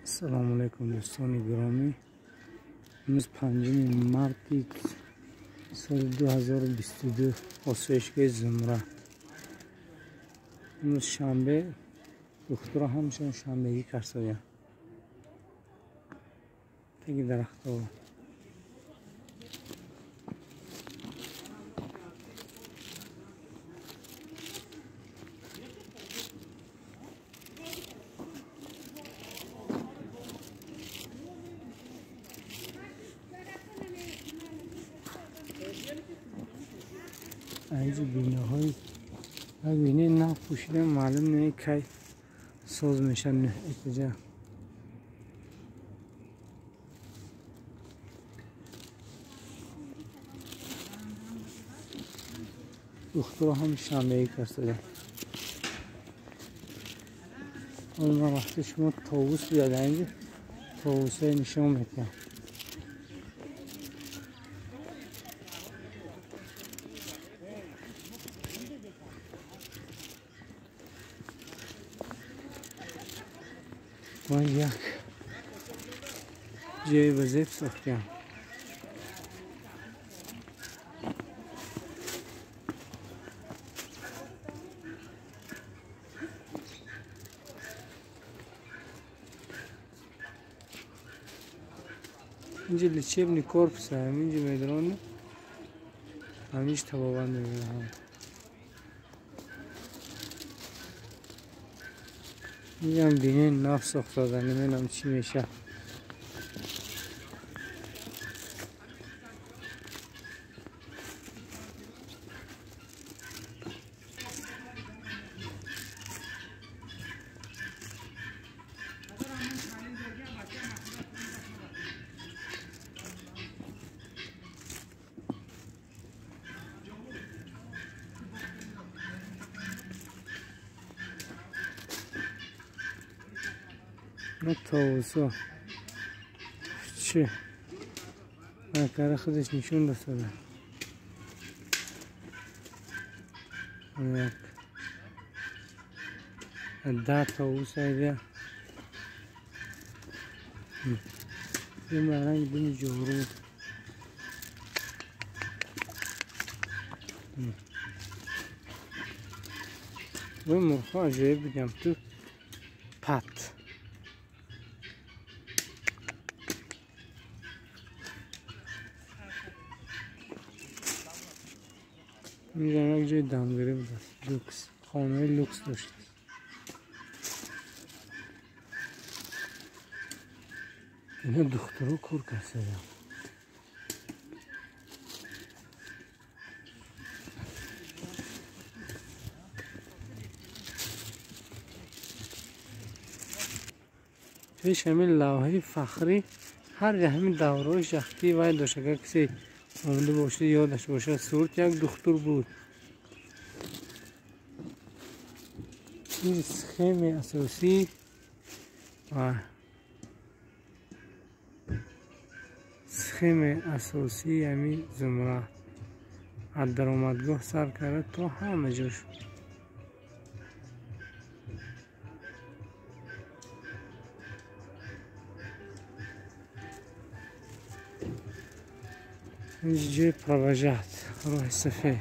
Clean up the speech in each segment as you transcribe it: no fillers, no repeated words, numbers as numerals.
Ассалому алайкум дӯстони гиромӣ. Имрӯз 5 марти соли 2022, осоишгоҳи Зумра. Имрӯз шанбе, духтуро ҳамчунон шанбегӣ карсоянд. Таги дарахтҳо. Инҷо биноҳои бинои нав пӯшида, маълум не кай соз мешавад. Этиҷа духтуро ҳам шанбегӣ карсода. Ман вақти шумо товус биёд, инҷо товусҳои нишон медиҳам. Ман як ҷои вазиф сохтам. Инҷо лечебный корпус, ҳаминҷо медрони, ҳаминҷо табобат мебинам. Инҷам бинои нав сохта, намедонам чӣ мешавад. Товусо чӣ накара худаш нишон дасада. Як да товус айда ранг думи ҷору. Вой, мурғҳо аҷоиб будям ту пат. Инҷо як ҷои дамгирӣ будааст, люкс, хонаи люкс доштааст. Ино духтуро кор карсаям. Пеш ҳамин лавҳаи фахрӣ ҳар ҳамин давраҳои шахтӣ вай дошт. Агар касе омада бошад, ёдаш бошад, сурат як духтур буд. Ин схемаи асосӣ ва схемаи асосии ҳамин Зумра аз даромадгоҳ сар карда то ҳама ҷош. Ҷои провожат, роҳи сафед.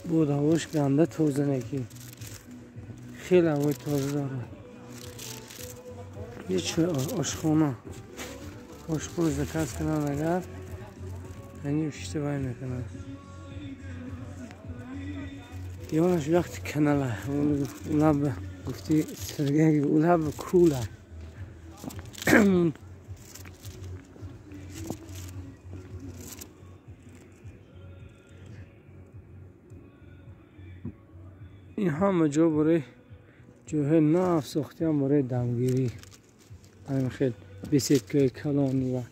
Буд ҳавош ганда тоза неки, хеле ҳавои тоза дорад. Ҳеч ошхона ошпур заказ кунанд, агар яъне шишта вай мекунад. Ёнаш вақти канала улаб гуфти сиргаги улаб кула. Ин ҳама ҷо барои ҷойҳои нав сохтиам барои дамгирӣ. Ҳамин хел беседкаҳои калони ва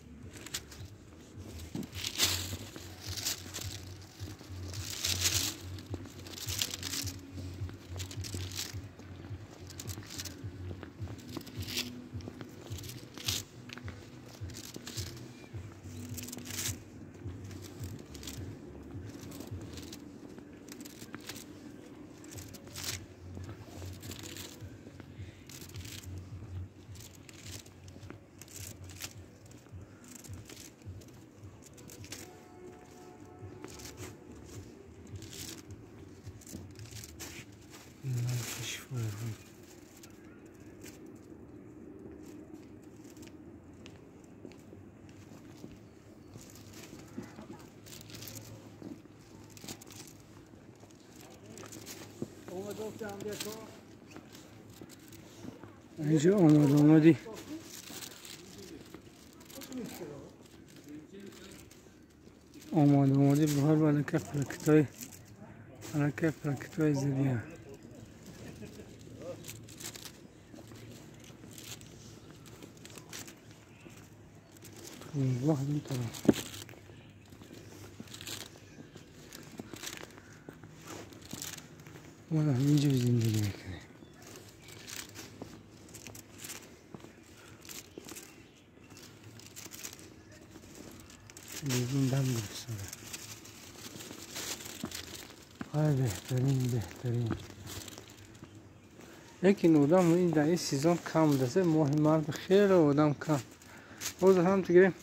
اینجا آمد آمدی بهار بالا که پلکتای زدیه. الله این طرف ما همینجا زندگی میکنیم. بیرون دم گرفته. های بهترین. لیکن آدم این در این سیزون کم دسته ماه مرد خیلی آدم کم. باز هم دیگه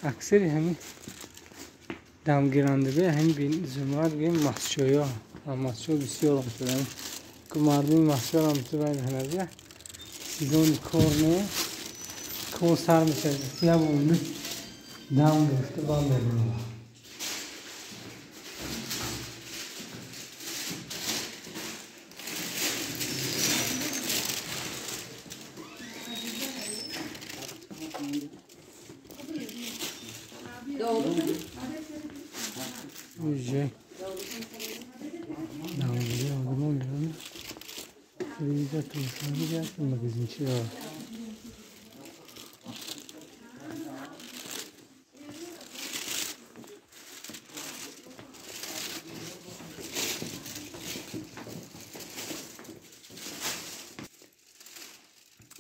اکثری همین دمگیرندگی همین زمرد گیم مسجویا مسجو بسیار هم شده که مردم مسجو هم تو باید هنوزه سیزون کار نه کار سر میشه یه بومی دم گرفته با میرونه. Уже магазинчи.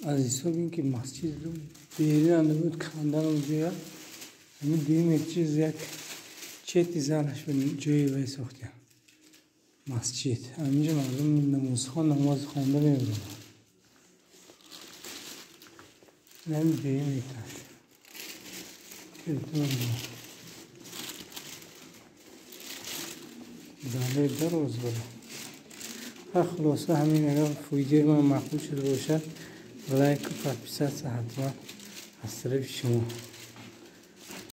Аз ҳисоби ин ки масҷид берина буд кандан ҷоя ҳамин дуюм як чиз як чети залаш ба ҷои вай сохтем масҷид. Ҳаминҷо мардум намозхон намоз хонда мебуранд. Ҳамин дуюм этаж. Залаи дароз буд. Хулоса ҳамин агар фоидаи ман маъқул шуда бошад лайк ва подписаться ҳатман аз тарафи шумо.